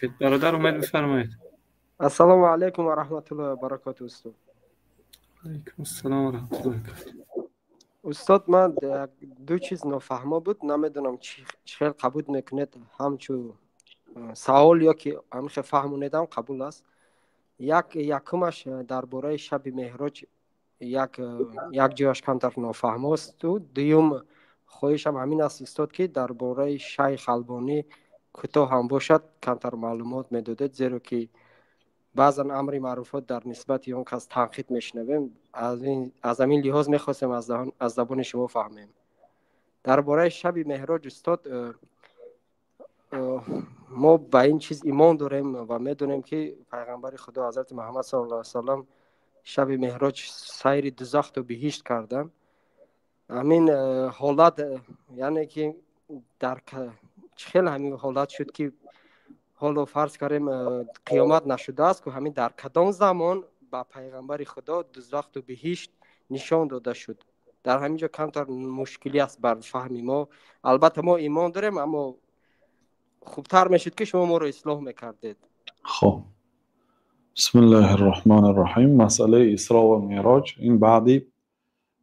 Бахшед. Бародар Умед, бифармоед. Ассалому алайкум ва раҳматуллоҳи ва баракотуҳ, устод. Алайкум ассалом ва раҳматуллоҳи ва баракотуҳ. Устод, ман ду чиз нофаҳмо буд, намедонам чӣ хел қабул мекунед, ҳамчун савол ё ки ҳамихел фаҳмонедам қабул аст. Якумаш дар бораи шаби меҳроҷ як ҷояш камтар нофаҳмосту дуюм хоҳишам ҳамин аст, устод, ки дар бораи шайх Албонӣ кӯтоҳ ҳам бошад, камтар маълумот медодед, зеро ки баъзан амри маъруфот дар нисбати он кас танқид мешунавем. Аз ҳамин лиҳоз мехостем аз забони шумо фаҳмем. Дар бораи шаби меҳроҷ, устод, мо ба ин чиз имон дорем ва медонем, ки пайғамбари Худо ҳазрати Муҳаммад саллаллоҳу алайҳи васаллам шаби меҳроҷ сайри дузахту биҳишт карданд. Ҳамин ҳолат, яъне ки дар чӣ хел ҳамин ҳолат шуд, ки ҳоло фарз кардем, қиёмат нашудааст, ку ҳамин дар кадом замон ба пайғамбари Худо дузахту биҳишт нишон дода шуд? Дар ҳамин ҷо камтар мушкилӣ аст бар фаҳми мо. Албатта, мо имон дорем, аммо хубтар мешуд, ки шумо моро ислоҳ мекардед. Хоб, бисмиллаҳи рраҳмони рраҳим. Масъалаи Исро ва Меъроҷ ин баъди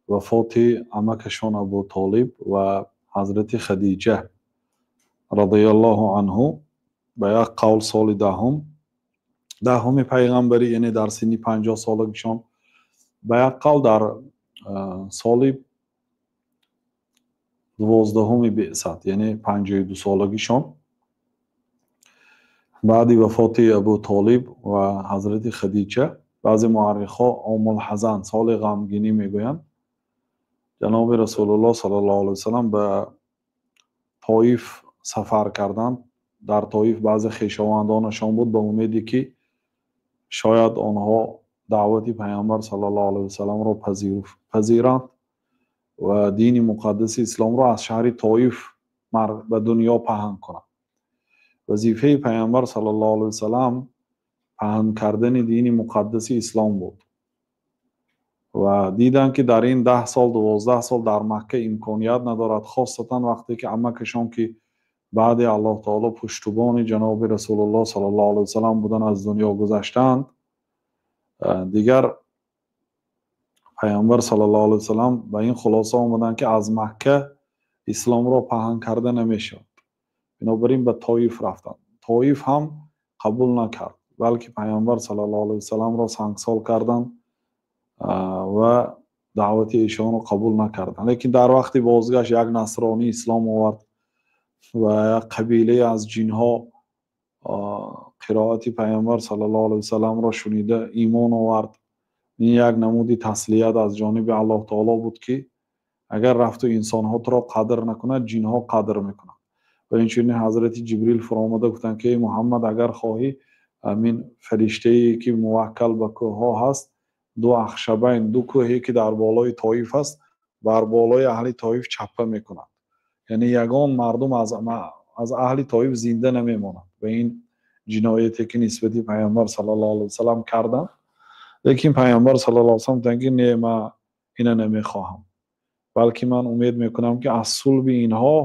вафоти амакашон Абу Толиб ва ҳазрати Хадиҷа радиаллоҳу анҳу, ба як қавл соли даҳуми пайғамбарӣ, яъне дар синни 50 солагишон, ба як қавл дар соли 12-уми беъсат, яъне 52 солагишон, баъди вафоти Абу Толиб ва ҳазрати Хадиҷа, баъзе муаррихҳо омулҳазан, соли ғамгинӣ мегӯянд, ҷаноби Расулуллоҳ саллаллоҳу алайҳи васалам ба Тоиф сафар карданд. Дар Тоиф баъзе хешовандонашон буд, ба умеде ки шояд онҳо даъвати пайғамбар саллаллоҳу алайҳи васаламро пазиранд ва дини муқаддаси исломро аз шаҳри Тоиф ба дунё паҳн кунанд. Вазифаи пайғамбар саллаллоҳу алайҳи васалам паҳн кардани дини муқаддаси ислом буд ва диданд, ки дар ин 10 сол, 12 сол дар Макка имконият надорад, хосатан вақте ки амакашон, ки баъди Аллоҳ таоло пуштубони ҷаноби Расулуллоҳ саллаллоҳу алайҳи васалам будан, аз дунё гузаштаанд. Дигар пайғамбар саллаллоҳу алайҳи васалам ба ин хулоса омаданд, ки аз Макка исломро паҳн карда намешавад. Бинобар ин ба Тоиф рафтанд. Тоиф ҳам қабул накард, балки пайғамбар саллаллоҳу алайҳи васаламро сангсор карданд ва даъвати эшонро қабул накарданд. Лекин дар вақти бозгашт як насронӣ ислом овард ва як қабилае аз ҷинҳо қироати пайғамбар саллаллоҳу алайҳи васаламро шунида имон овард. Ин як намуди таслият аз ҷониби Аллоҳ таоло буд, ки агар рафту инсонҳо туро қадр накунад, ҷинҳо қадр мекунанд. Ва инчунин ҳазрати Ҷибрил фуромада гуфтанд, ки эй Муҳаммад, агар хоҳӣ, ҳамин фариштае, ки муваккал ба кӯҳҳо ҳаст, ду Ахшабайн, ду кӯҳе, ки дар болои Тоиф аст, бар болои аҳли Тоиф чаппа мекунад, яъне ягон мардум аз аҳли Тоиф зинда намемонад ба ин ҷинояте, ки нисбати пайғамбар саллаллоҳу алайҳи васалам карданд. Лекин пайғамбар саллаллоҳу алайҳи васалам гуфтанд, ки не, ман ина намехоҳам, балки ман умед мекунам, ки аз сулби инҳо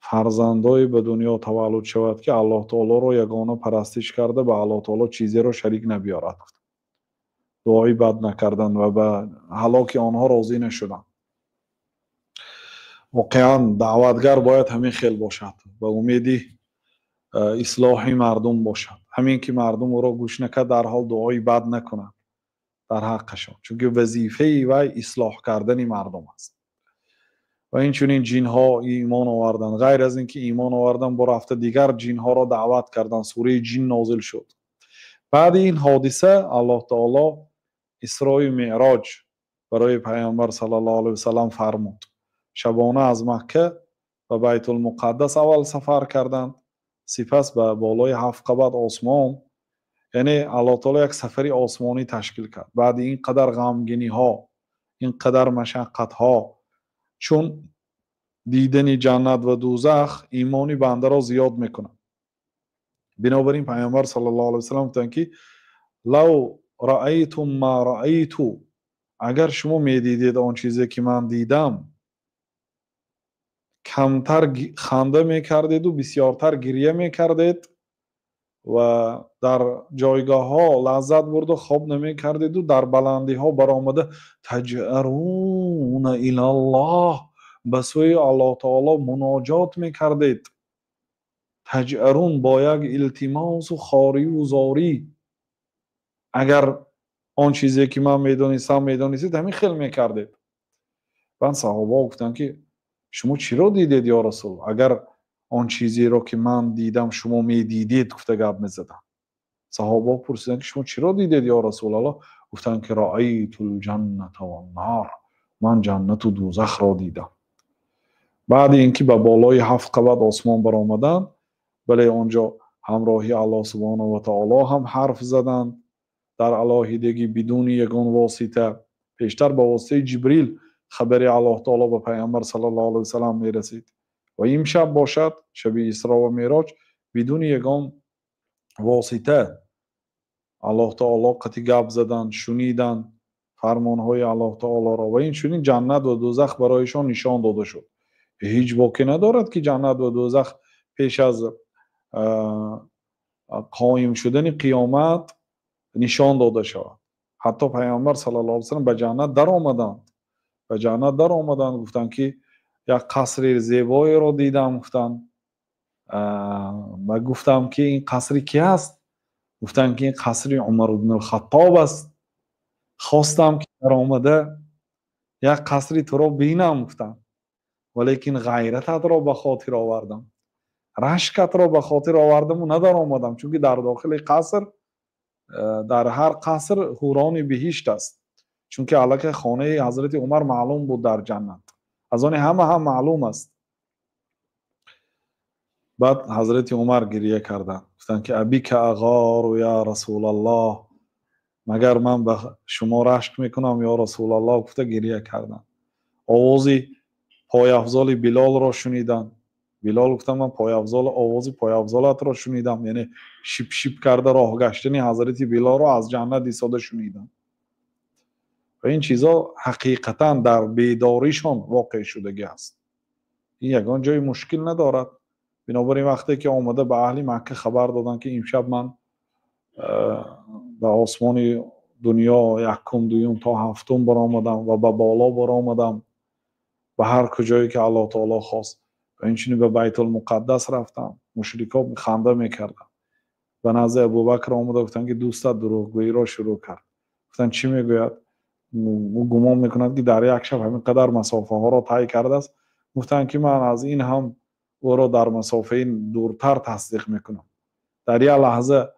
фарзандое ба дунё таваллуд шавад, ки Аллоҳ таолоро ягона парастиш карда, ба Аллоҳ таоло чизеро шарик набиёрад. Дуои бад накарданд ва ба ҳалоки онҳо розӣ нашуданд. Воқеан, даъватгар бояд ҳамин хел бошад, ба умеди ислоҳи мардум бошад. Ҳамин ки мардум ӯро гӯш накард, дарҳол дуои бад накунад дар ҳаққашон, чунки вазифаи вай ислоҳ кардани мардум аст. Ва инчунин ҷинҳо имон оварданд. Ғайр аз ин ки имон оварданд, бо рафта дигар ҷинҳоро даъват карданд, сураи Ҷин нозил шуд. Баъди ин ҳодиса Аллоҳ таоло Исрою Меъроҷ барои пайғамбар саллаллоҳу алайҳи васалам фармуд. Шабона аз Макка ба Байтулмуқаддас аввал сафар карданд, сипас ба болои ҳафт қабат осмон, яъне Аллоҳ таоло як сафари осмонӣ ташкил кард. Баъди ин қадар ғамгиниҳо, ин қадар машаққатҳо, чун дидани ҷаннат ва дузах имони бандаро зиёд мекунад. Бинобар ин пайғамбар саллаллоҳу алайҳи васалам гуфтанд, ки лав раайтум ма раайту, агар шумо медидед он чизе, ки ман дидам. Камтар ханда мекардеду, бисёртар гирья мекардед ва дар ҷойгоҳҳо лаззат бурда хоб намекардеду, дар баландиҳо баромада таҷаруна илаллоҳ, ба сӯи Аллоҳ таоло муноҷот мекардед. Таҷарун бо як илтимосу хорию зорӣ. Агар он чизе ки ман медонистам медонистед, ҳамин хел мекардед. Баъд саҳобаҳо гуфтанд, ки шумо чиро дидед, ё Расул? Агар он чизеро ки ман дидам, шумо медидед, гуфта гап мезадам. Саҳобаҳо пурсиданд, ки шумо чиро дидед, ё Расулаллоҳ? Гуфтанд, ки раайтул ҷанната ваннор, ман ҷаннату дӯзахро дидам. Баъди ин ки ба болои 7 қабат осмон баромаданд, бале, он ҷо ҳамроҳи Аллоҳ субҳонаҳу ва таоло ҳам ҳарф заданд дар алоҳидагӣ, бидуни ягон восита. Пештар ба воситаи Ҷибрил хабари Аллоҳ таоло ба Пайғамбар саллаллоҳу алайҳи васаллам мерасид ва имшаб бошад, шаби Исро ва Мероҷ, бидуни ягон восита Аллоҳ таоло қати гап заданд, шуниданд фармонҳои Аллоҳ таолоро ва инчунин ҷаннат ва дӯзах барояшон нишон дода шуд. Ҳеҷ боке надорад, ки ҷаннат ва дӯзах пеш аз қоим шудани қиёмат нишон дода шавад. Ҳатто Пайғамбар саллаллоҳу алайҳи васаллам ба ҷаннат даромаданд. Ба ҷаннат даромаданд, гуфтанд, ки як қасри зебоеро дидам, гуфтанд. Ва гуфтам, ки ин қасри ки аст? Гуфтанд, ки ин қасри Умар ибн ал-Хаттоб аст. Хостам, ки даромада як қасри туро бинам, гуфтанд. Валекин ғайрататро ба хотир овардам. Рашкатро ба хотир овардаму надаромадам, чунки дар дохили қаср, дар ҳар қаср ҳурони биҳишт аст. Чунки аллакай хонаи ҳазрати Умар маълум буд дар ҷаннат. Аз они ҳама ҳам маълум аст. Баъд ҳазрати Умар гирья карданд. Гуфтанд, ки абика ағору я Расулаллоҳ, магар ман ба шумо рашк мекунам, ё Расулаллоҳ, гуфта гирья карданд. Овози пойафзоли Билолро шуниданд. Билол гуфтанд, ман овози пойафзолатро шунидам, яъне шип-шип карда роҳ гаштани ҳазрати Билолро аз ҷаннат истода шунидам. Ва ин чизо ҳақиқатан дар бедоришон воқеъ шудагӣ аст. Ин ягон ҷои мушкил надорад. Бинобар ин вақте ки омада ба аҳли Макка хабар доданд, ки имшаб ман ба осмони дунё якум, дуюм то ҳафтум баромадам ва ба боло баромадам, ба ҳар куҷое ки Аллоҳ таоло хост, ва инчунин ба Байтулмуқаддас рафтам, мушрикҳо ханда мекарданд. Ба назди Абубакр омада гуфтанд, ки дӯстат дурӯғгӯиро шурӯъ кард. Гуфтанд, чӣ мегӯяд? Ӯ гумон мекунад, ки дар як шаб ҳамин қадар масофаҳоро тай кардааст. Гуфтанд, ки ман аз ин ҳам ӯро дар масофаи дуртар тасдиқ мекунам. Дар як лаҳза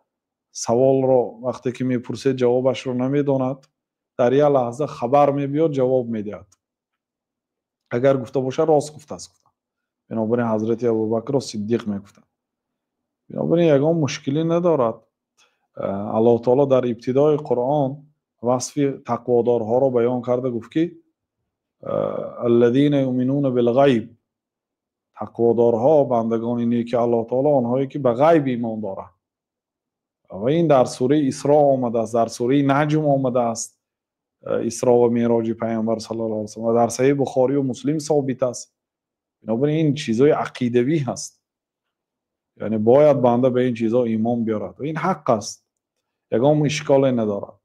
саволро вақте ки мепурсед, ҷавобашро намедонад, дар як лаҳза хабар мебиёд, ҷавоб медиҳад. Агар гуфта бошад, рост гуфтааст, гуфтанд. Бинобар ин ҳазрати Абубакрро Сиддиқ мегуфтанд. Бинобар ин ягон мушкилӣ надорад. Аллоҳ таоло дар ибтидои Қуръон васфи тақводорҳоро баён карда гуфт, ки аллазина юъминуна билғайб, тақводорҳо, бандагони неки Аллоҳ таоло, онҳое ки ба ғайб имон доранд. Ва ин дар сураи Исро омадааст, дар сураи Наҷм омадааст, Исро ва Мероҷи Пайғамбар саллаллоҳу алайҳи васаллам, ва дар Саҳеҳи Бухорию Муслим собит аст. Бинобар ин чизҳои ақидавӣ ҳаст. Яъне бояд банда ба ин чизҳо имон биёрад. Ва ин ҳақ аст. Ягон ишколе надорад.